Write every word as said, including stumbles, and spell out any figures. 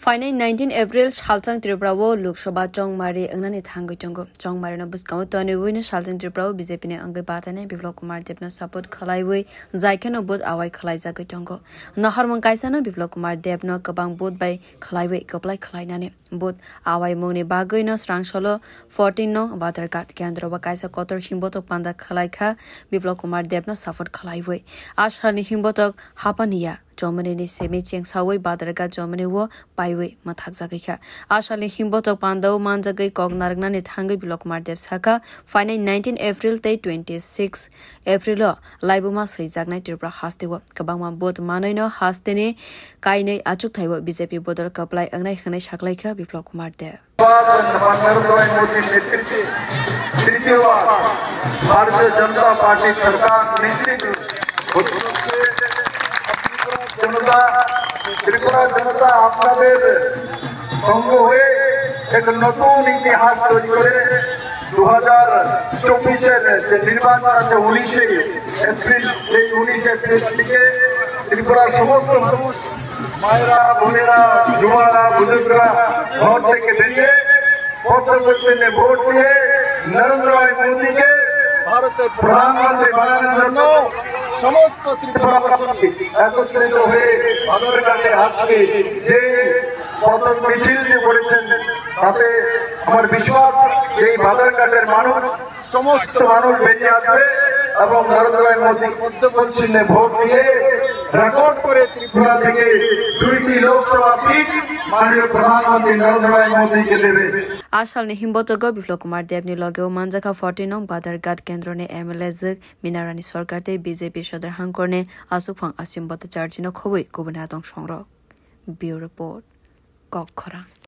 Painai nineteen April salchang Tripura o Lok Sabha chongmari wngnani thangwi tongo. Chongmari no bwskango tonwi no salchang Tripura o B J P ni wngwi batainai Biplab Kumar Deb no support khlaiwi jaikheno vote awai khlaijagwi tongo. Naharmung kaisa no Biplab Kumar Deb no kwbang vote bai khlaiwi kwplai khlainani. Vote awai mungni bagwi no srangsolo fourteen nong Badharghat kendro o kaisa kotor himbotok panda khlaikha Biplab Kumar Deb no support khlaiwi. A salni himbotok hapaniya Chomani ni simi chengsawi Badharghat Chomani o paiwi mwthakjagwi kha. A salni himbotok pandao manjagwi kok narwknani thangwi Biplab Kumar Deb sakha, phainai nineteen April tei twenty six April o laibuma swijaknai Tripura hasteo kwbangma vote manwino hasteni kainwi achukthai o B J P bodol kwplai wngnai hwnwi saklaikha Biplab Kumar Deb. Narendra भाई मोदी नेतृत्व তৃতীয়বার ভারতীয় জনতা পার্টি সরকার নিশ্চিত জনতা, ত্রিপুরা জনতা আপনাদের সঙ্গ হয়ে এক নতুন ইতিহাস তৈরি করে দু হাজার চব্বিশের যে নির্বাচন আছে উনিশে এপ্রিল, সেই উনিশে এপ্রিল থেকে ত্রিপুরার সমস্ত মানুষ, মায়েরা, বোনেরা, যুবারা, বুজুর্গরা ঘর থেকে বেরিয়ে পদ্ম চিহ্নে ভোট দিয়ে নরেন্দ্র ভাই মোদীকে ভারতের প্রধানমন্ত্রী বানানোর জন্য সমস্ত ত্রিপুরাবাসী একত্রিত হয়ে বাজারঘাটে আজকে যে পদক মিছিল যে করেছেন, তাতে আমার বিশ্বাস যে এই বাজারঘাটের মানুষ, সমস্ত মানুষ বেরিয়ে আসবে এবং নরেন্দ্র ভাই মোদী পদ্ম চিহ্নে ভোট দিয়ে রেকর্ড করে ত্রিপুরা থেকে দুইটি লোকসভা সিট মাননীয় প্রধানমন্ত্রী নরেন্দ্র ভাই মোদীকে দেবে। A salni himbotogo Biplab Kumar Debni logeo manjakha fourteen nong Badharghat kendroni M L A jwk Minarani Sarkar tei B J P Sadar Hangkorni Aswkphang Asim Bhattacharjino khobwi kubuni adong songrok. Bureau Report, Kokkhorang.